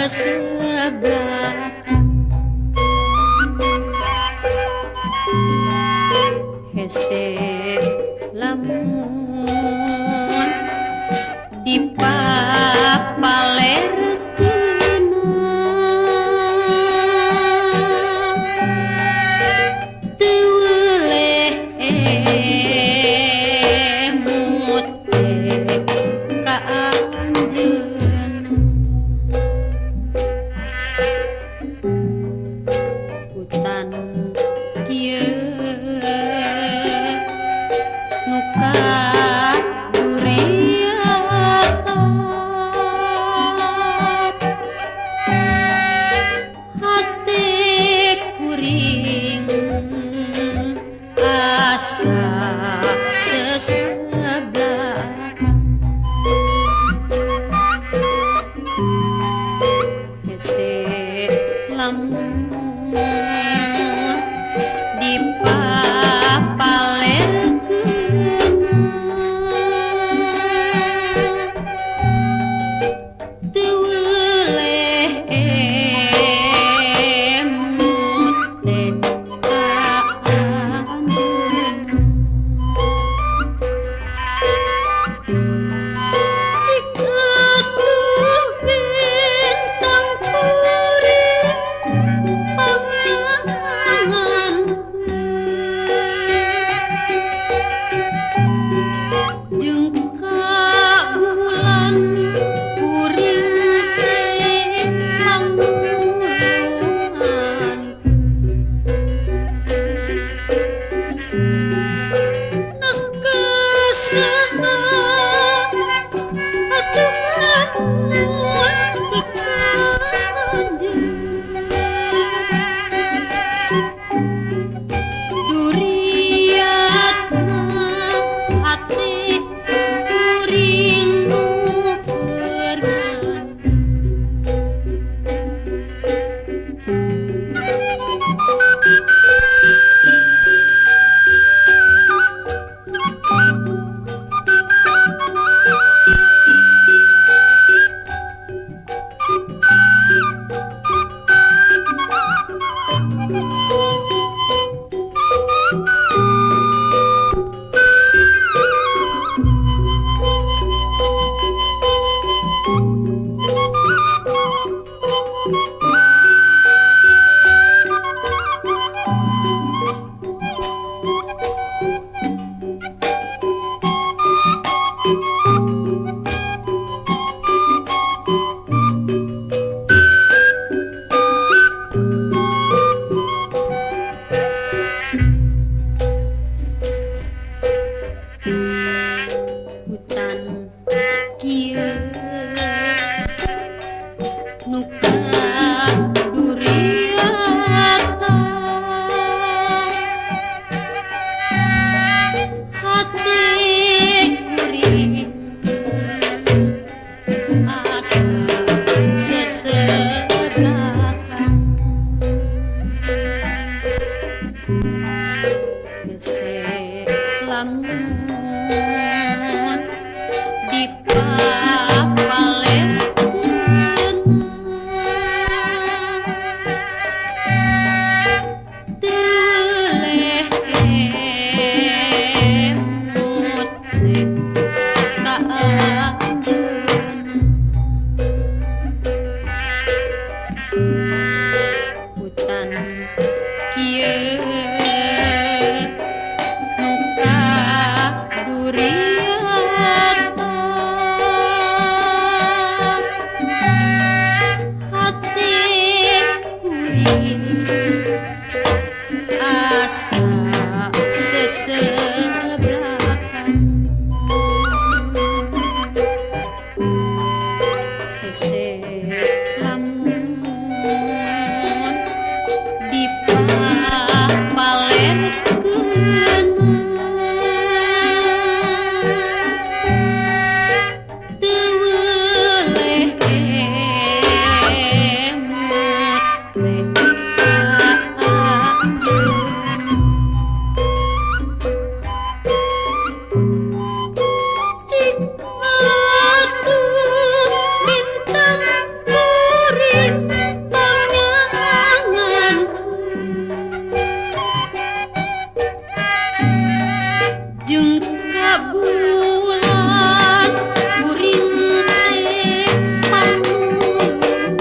Seseblakan hese lamun dipapalerkeuna teu weleh emut teh ka anjeunna. Hutan kieu nu kaduriatan hate kuring asa seseblakan hese lamun dipapalerkeuna teu weleh emut teh ka anjeunna. Cik atuh bintang kuring pangangan jeung ka bulan kuring teh pangulungan. Nak saha atuh lamun teu ka anjeun duriatna hate kuring nu keur ngandung. Hutan kieu nu kaduriatan hate kuring asa seseblakan hese lamun dipapalerkeuna teu weleh emut teh ka anjeunna. Hutan kieu nu kaduriatan hate kuring asa seseblakan hese lamun dipapalerkeuna teu weleh emut teh ka anjeunna. Cik atuh bintang kuring Sabulan kuring teh panulungan.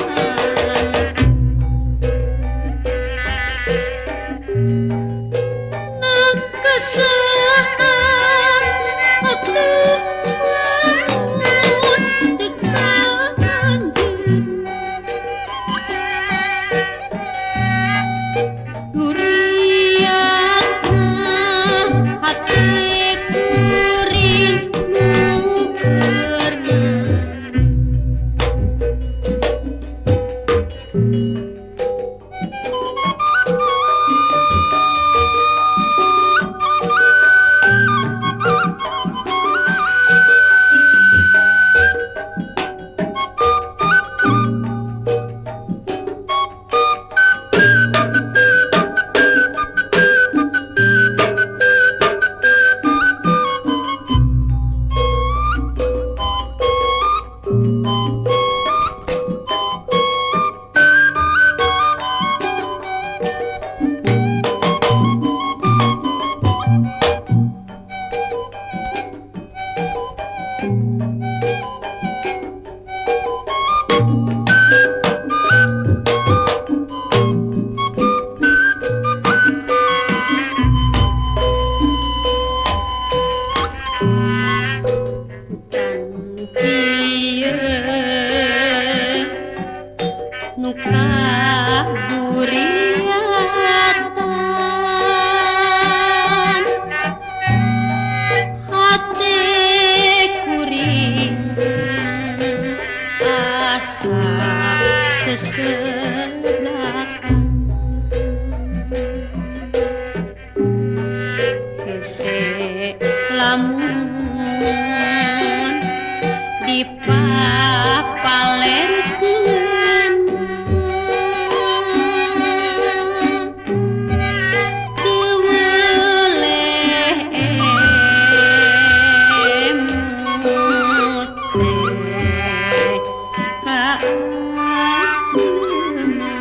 Nak kesaha atuh lamun teu ka anjeun? Duriatna hate kuring nu keur nyandung. Kieu nu kaduriatan, hate kuring asa seseblakan. Hese lamun dipapalerkeun, teu weleh emut teh ka anjeunna.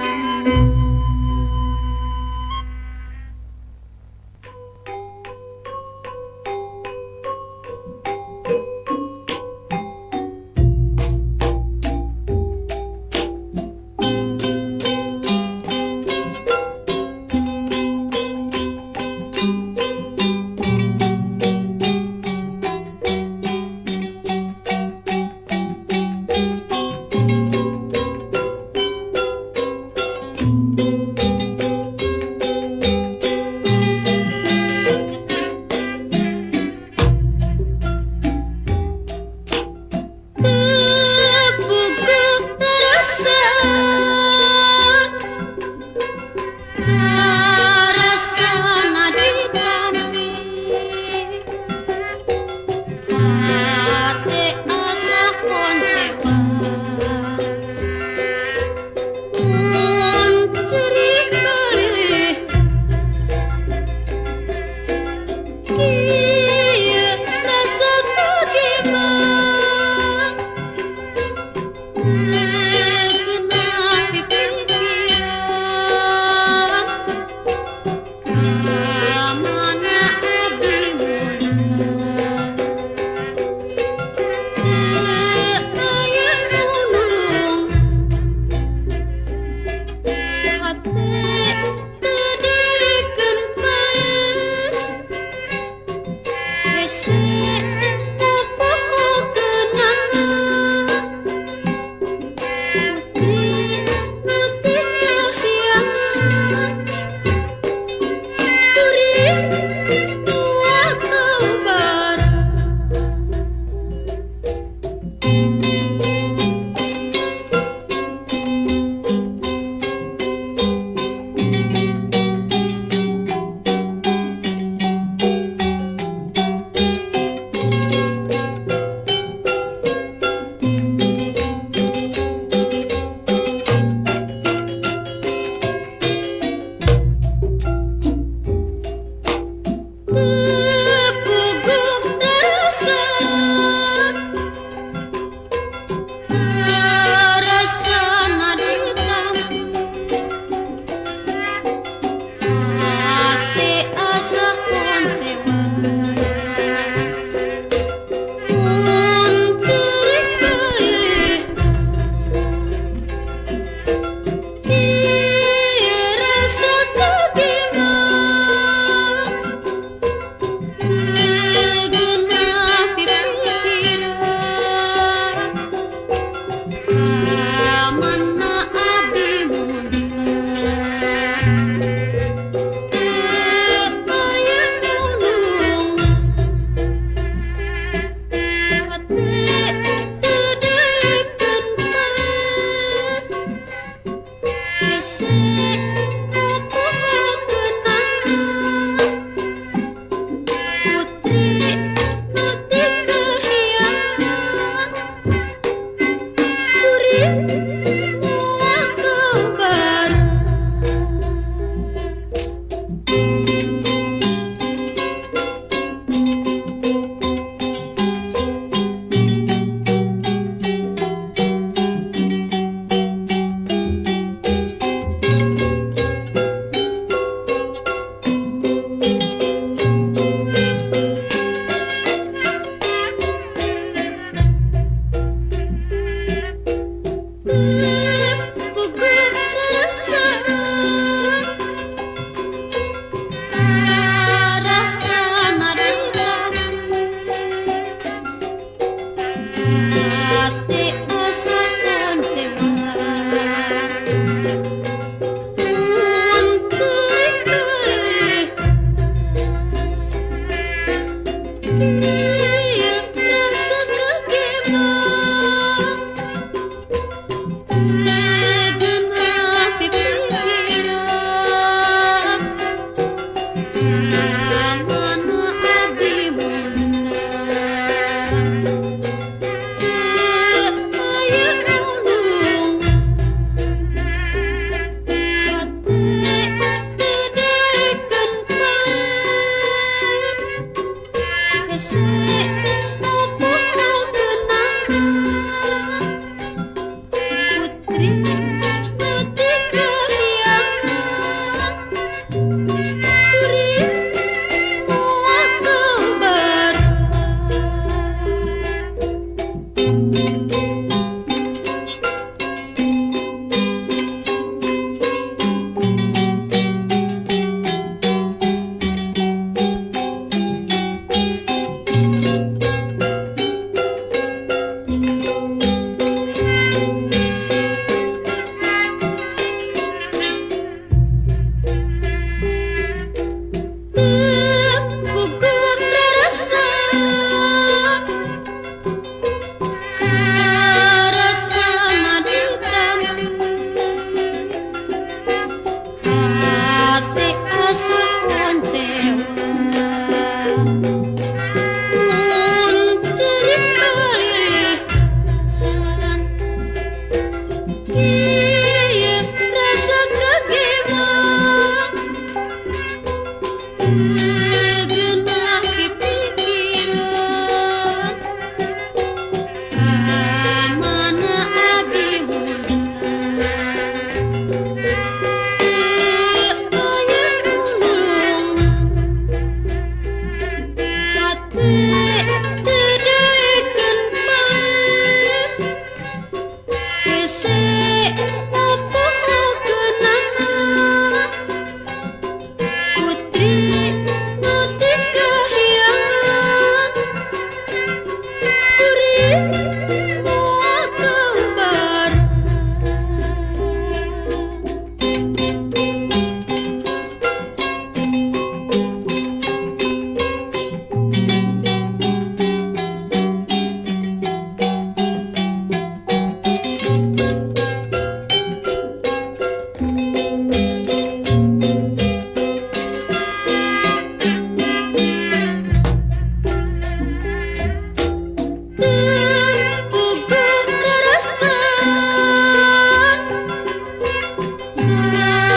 Rasa kegemang genapi pikiran mana abdi muntah teu aya nulungan hate teu daekeun paeh hese mopohokeunana putri nu ti kahyangan kuring moal kabaran. Teu puguh rarasa karasana ditampi hate asa honcewang mun cerik kalilihan kieu rasa kagemang genapi pikiran mana abdi muntah teu aya nu nulungan hate teu daekeun paeh hese mopohokeunana putri nu ti kahyangan kuring moal kabaran. Teu puguh rarasa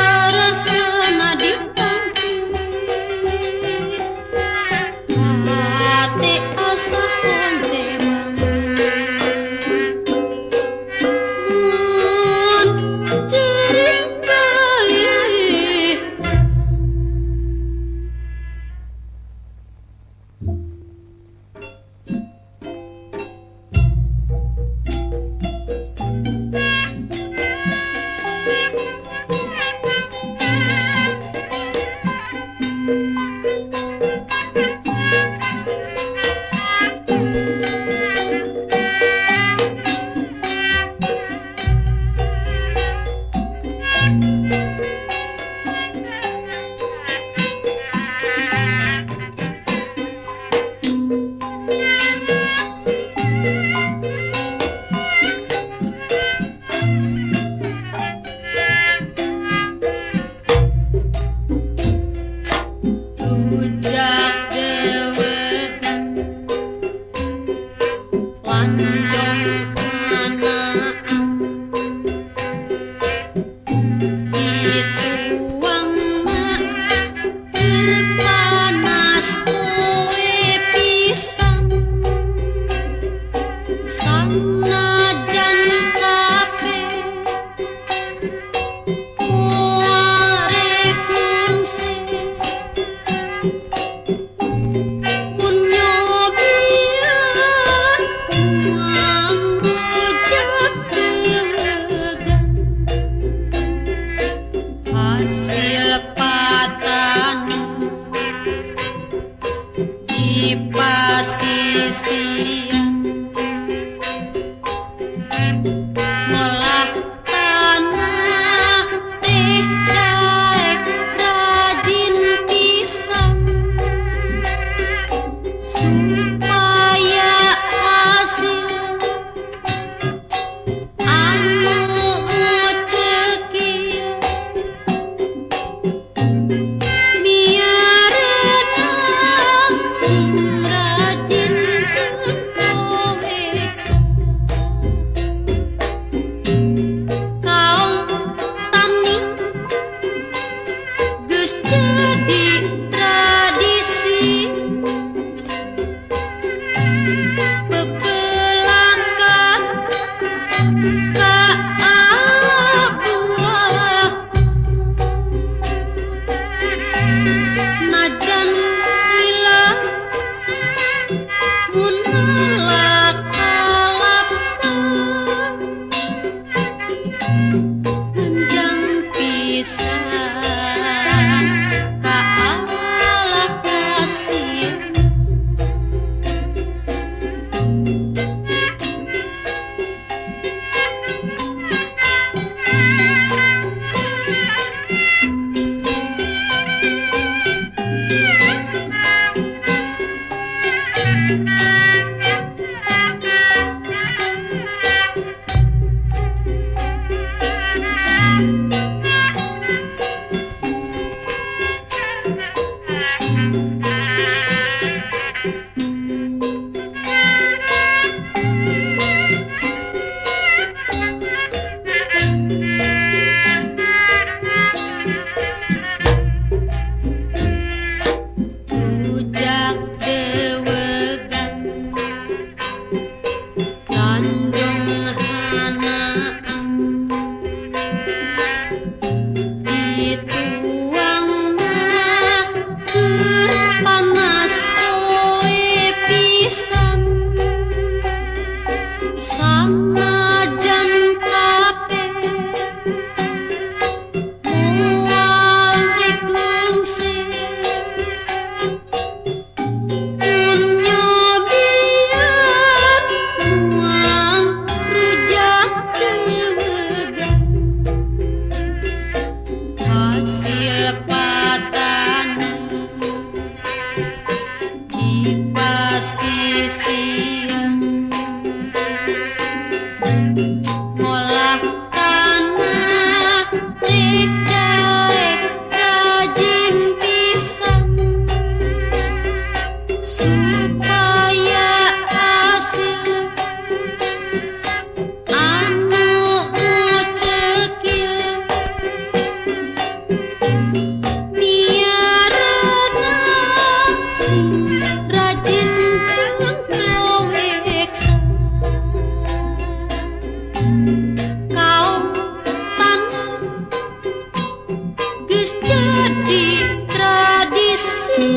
karasana ditampi hate asa honcewang mun cerik kalilihan. Rujak dewegan landong anaang dituang ma keur panas poe pisan sanajan capek moal rek nungse mun nyobian tuang rujak dewegan hasil patani di pasisian ngolah tanah teh daek rajin pisan. Sisisian ngolah tanah teh daek rajin pisan supaya hasil anu cekil miarana sing rajin kaum tanah geus jadi tradisi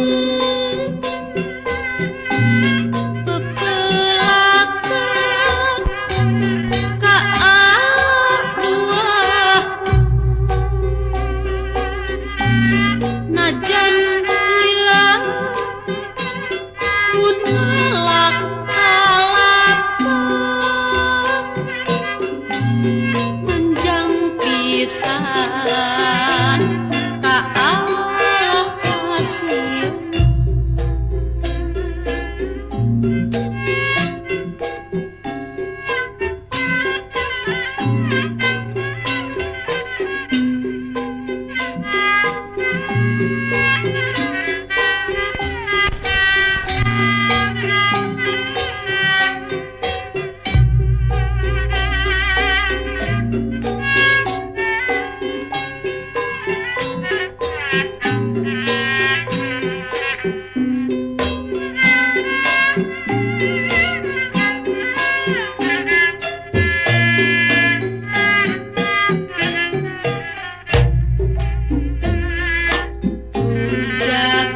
pepelakan ka buah najan lila mun nalak kalapa manjang pisan ka Allah hasil.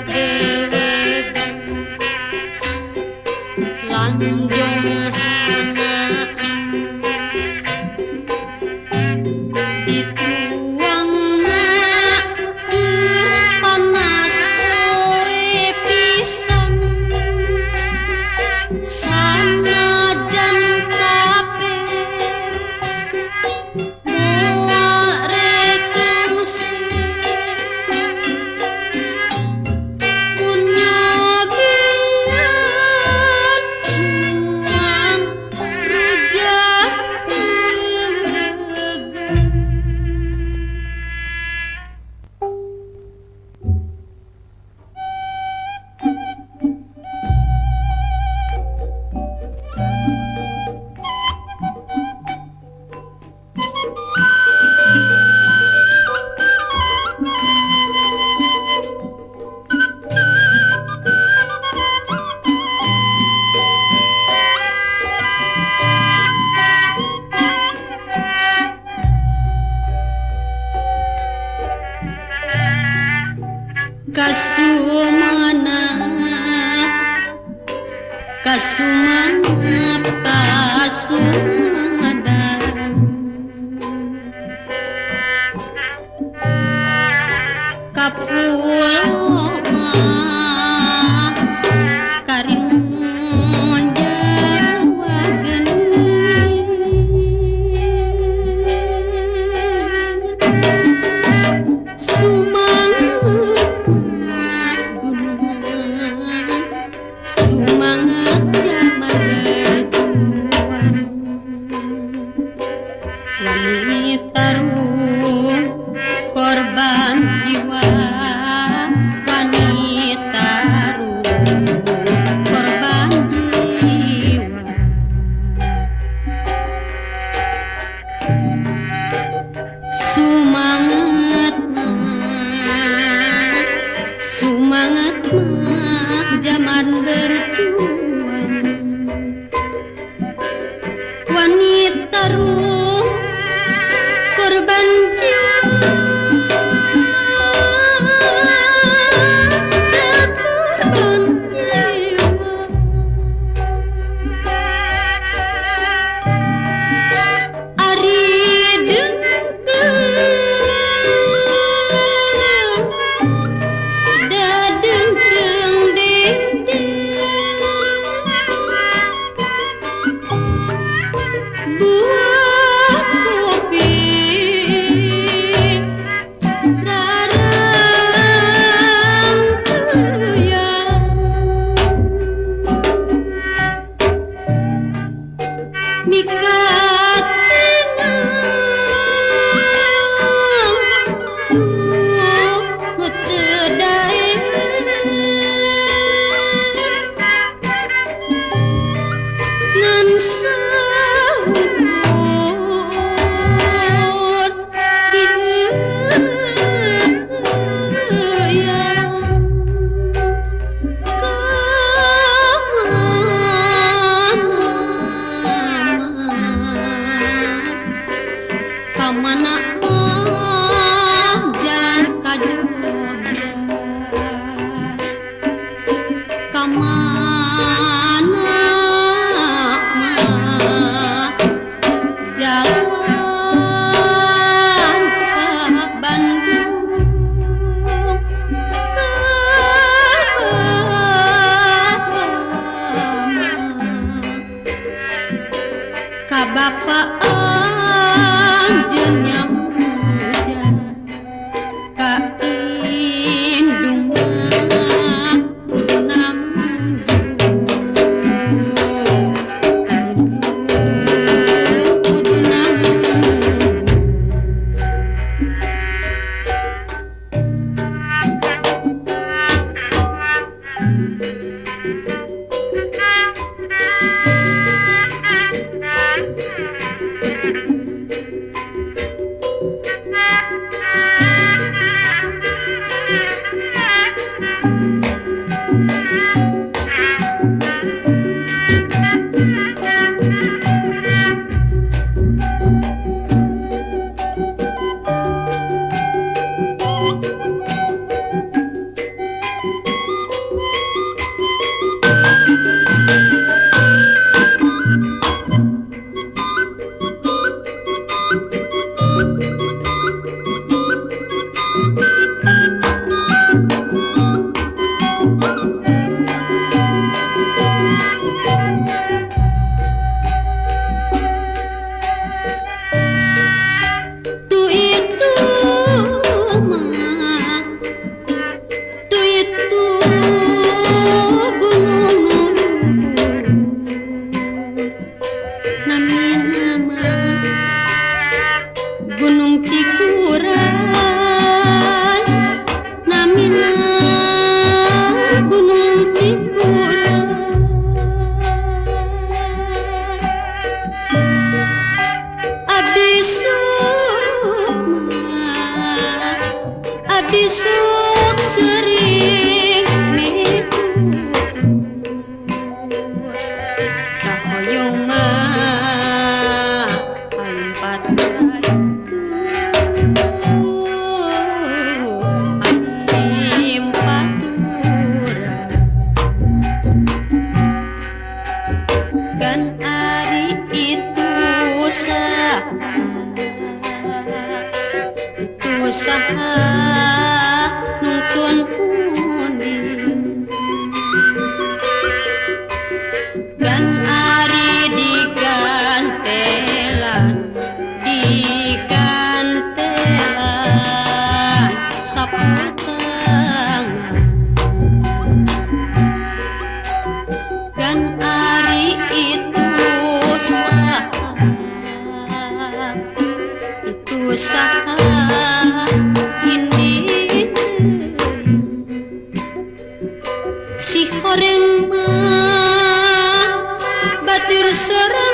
Dewegan lanjong hanaan dituangna keur panas poe pisan sanajan capek moal rek ngungsi. Kasumana kasumana kasumana kapuloa karimun Jawa geni sumanget jaman berjuang wani tarung korban jiwa wanita. Ka bapa anjeun nyamuja ka indung mah kudu nanggung kudu nanggung. Tu itu mah tu itu gunung nu luhur namina mah Gunung Cikuray namina Gunung Cikuray. Abdi mah abdi sok sering mitutur kahoyong mah alimpat alim patura kan ari itu saha itu saha nungtun puning kan ari digantelan digantelan sapatangan kan ari itu saha itu saha indi si horeng mah batur sore.